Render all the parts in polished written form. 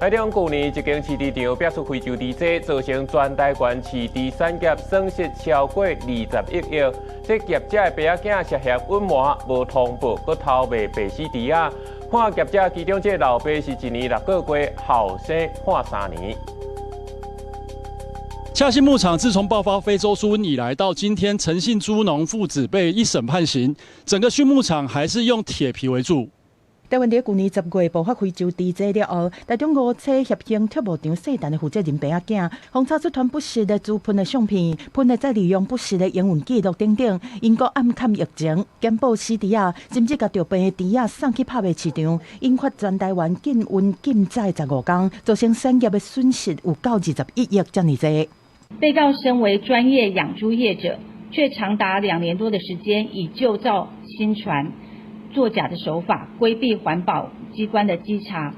台中舊年一間飼豬場爆出非洲豬災，造成全台灣飼豬產業損失超過21億。這業者的爸仔囝涉嫌隱瞞、無通報，閣偷賣病死豬仔。判業者其中這老爸是1年6個月，後生判3年。洽興牧場自從爆發非洲豬瘟以來，到今天陳姓豬農父子被一審判刑，整個畜牧場還是用鐵皮圍住。台灣佇舊年10月爆發非洲豬災了後，台中五車協興畜牧場細陳的負責人爸仔囝，予查出傳不實的豬糞的相片、糞的再利用不實的營運記錄等等，因閣暗崁疫情，檢報死豬仔，甚至共著病的豬仔送去拍賣市場，引發全台灣禁運禁載15工，造成產業的損失有夠21億遮爾濟。被告身為專業養豬業者，卻長達2年多的時間以舊造新傳、作假的手法規避環保機關的稽查，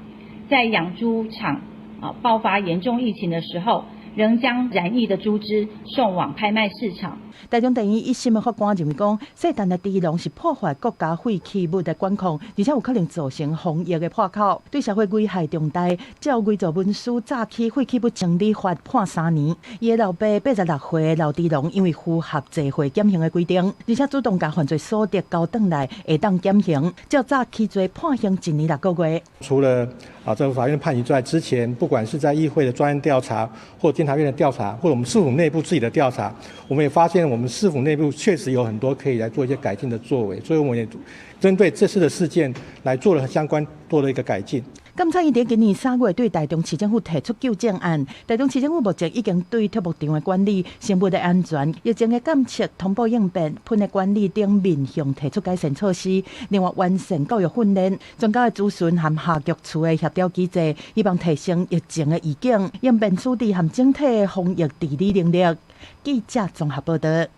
在養豬場啊爆發嚴重疫情的時候，仍將染疫的豬隻送往拍賣市場。台中地院一審的法官認為講，細陳的豬農是破壞國家廢棄物的管控，而且有可能造成防疫的破口，對社會危害重大。照偽造文書詐欺廢棄物清理法判3年。伊的老爸86歲老豬農，因為符合罪刑減刑的規定，而且主動共犯罪所得交轉來，會當減刑。照詐欺罪判刑1年6個月。除了啊，這個法院判刑之外，之前不管是在議會的專案調查，或監察院的調查，或者我們市府內部自己的調查，我們也發現我們市府內部確實有很多可以來做一些改進的作為，所以我們也針對這次的事件來做了相關多的一個改進。監察院佇今年3月對台中市政府提出糾正案，台中市政府目前已經對畜牧場的管理、生物的安全、疫情的監測、通報應變、糞的管理等面向提出改善措施，另外完善教育訓練、專家的諮詢和下局處的協調機制，希望提升疫情的預警、應變處理和整體的防疫治理能力。記者綜合報道。